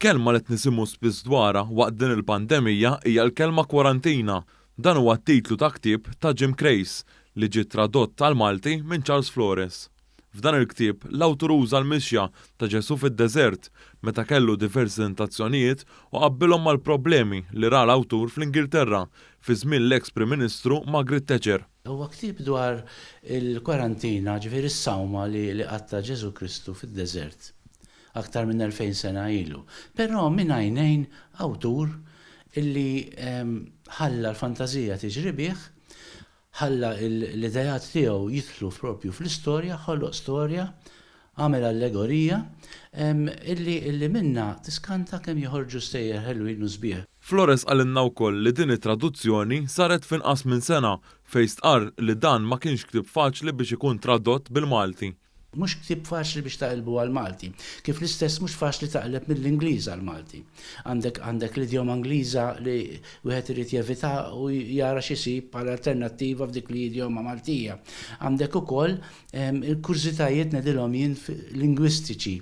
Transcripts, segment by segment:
Kelma li qed nisimgħu spiss dwarha waqt din il-pandemija hija l-kelma kwarantina. Dan huwa t-titlu ta' ktieb ta' Jim Crace li ġie tradott għall-Malti minn Charles Flores. F'dan il-ktieb, l-awtur uża l-mixja ta' Ġesù fid-deżert meta kellu diversi tentazzjonijiet u qabbilhom mal-problemi li ra l-awtur fl-Ingilterra fi żmien l-eks Prim Ministru Margaret Thatcher. Huwa ktieb dwar il-kwarantina, ġifieri s-sawma li qatta' Ġesù Kristu fid-deżert aktar minn 2000 sena ilu. Però minn għajnejn awtur illi ħalla l-fantażija tiġri bih, ħalla l-ideat tiegħu jidħlu proprju fl-istorja, ħoloq storja, għamel allegorija illi illi minnha tiskanta kemm joħorġu stejjer ħelwin u sbieħ. Flores qalilna wkoll li din it-traduzzjoni saret f'inqas minn sena fejn stqarr li dan ma kienx ktieb faċli biex ikun tradott bil-Malti. Mhux ktieb faċli biex taqilbu għall-Malti, kif l-istess mhux faċli taqleb mill-Ingliż għall-Malti. Għandek għandek l-idjoma Ingliża li wieħed irid jevita u jara x'isib bħala alternattiva f'dik li hi idjoma Maltija. Għandek ukoll il-kurżitajiet ngħidilhom jien lingwistiċi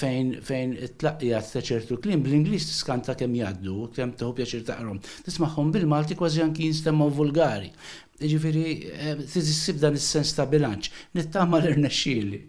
fejn fejn it-tlaqqijat ta' ċertu kliem bl-Ingliż tiskanta kemm jgħaddu u kemm tieħu pjaċir taqrahom. Tismagħhom bil-Malti kważi anki jinstemgħu vulgari. Jiġifieri, trid issib dan is-sens ta' bilanċ. Nittama li rnexxieli.